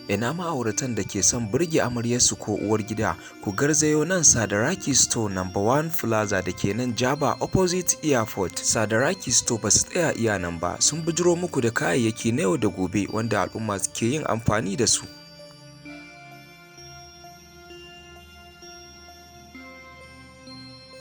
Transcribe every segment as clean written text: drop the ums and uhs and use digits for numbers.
Ina ma'auratan da ke son burge amaryarsu ko uwar gida, ku garzayo nan Sadaraki Store No. 1 Plaza da ke nan Jaba opposite Airport. Sadaraki Store ba su tsaya iya nan ba, sun bijiro muku da kayayyaki na yau da gobe wanda al'umma ke yin amfani da su.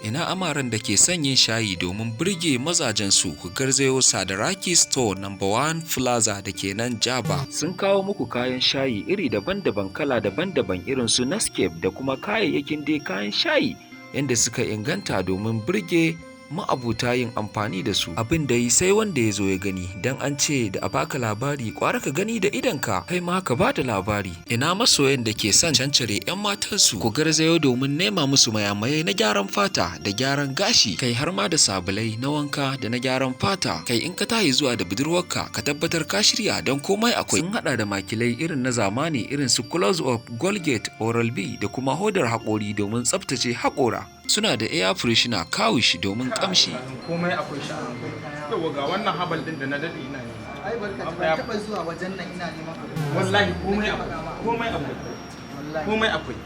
Ina amaren da ke son yin shayi domin burge mazajensu, ku garzayo Sadaraki Store No. 1 Plaza da ke nan Jaba. Sun kawo muku kayan shayi iri daban-daban, kala daban-daban, irin su Nescafe da kuma kayayyakin dai kayan shayi yanda suka inganta domin burge ma'abuta yin amfani da su. Abin da yi sai wanda ya zo ya gani, don an ce da a baka labari kwara ka gani da idonka, kai ma ka ba da labari. Ina masoyan da ke son cancare 'yan matansu, ku garzayo domin nema musu mayamayai na gyaran fata da gyaran gashi, kai har ma da sabulai na wanka da na gyaran fata. Kai, in ka tayi zuwa da budurwarka, ka tabbatar ka shirya don komai akwai. Sun hada da makilai irin na zamani, irin su Close Up, Colgate, Oral B da kuma hodar haƙori domin tsaftace haƙora. Suna da air freshener Kawish domin kamshi. Komai akwai shi. Yauwa, ga wannan herbal din da na dade ina yi. Ai barka, ban taba zuwa wajen nan ina neman abu. Wallahi komai akwai, komai akwai. Wallahi. Komai akwai.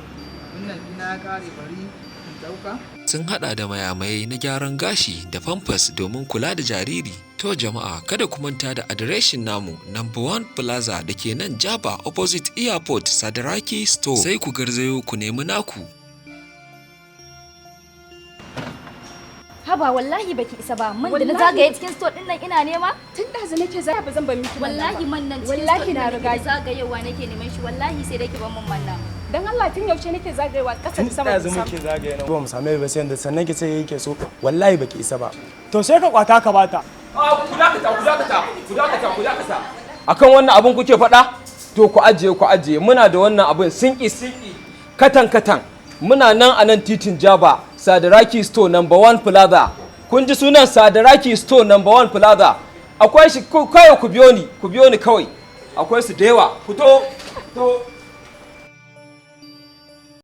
Wannan ina ya kare, bari in dauka. Sun hada da mayamayai na gyaran gashi da famfas domin kula da jariri. To jama'a, kada ku manta da adireshin namu, Number 1 Plaza da ke nan Jaba opposite Airport, Sadaraki Store. Sai ku garzayo ku nemi naku. Haba, wallahi baki isa ba. Man da na Wallahi. zagaye cikin store din nan ina nema. Tun ɗazu nake zaya, ba zan bar miki wannan Wallahi ba. man nan cikin Wallahi store na din riga nake zagayewa nake neman shi, wallahi sai dai ki bar mun man nan. Dan Allah, tun yaushe nake zagayewa ƙasa da Tun sama da ɗazu sama. muke zagaye nan ba mu same ba, sai yanzu sannan ki ce yake so. Wallahi baki isa ba. To sai ka kwata ka bata. A, ku dakata, ku dakata, ku dakata, ku dakata. Akan wannan abun kuke faɗa? To ku ajiye, ku ajiye. Muna da wannan abun sinki sinki, katan katan. Muna nan a nan titin Jaba, Sadaraki Store, Number 1 Plaza. Kun ji sunan? Sadaraki Store, Number 1 Plaza. Akwai shi kawai, ku biyo ni, ku biyo ni kawai. Akwai su da yawa. Ku to to.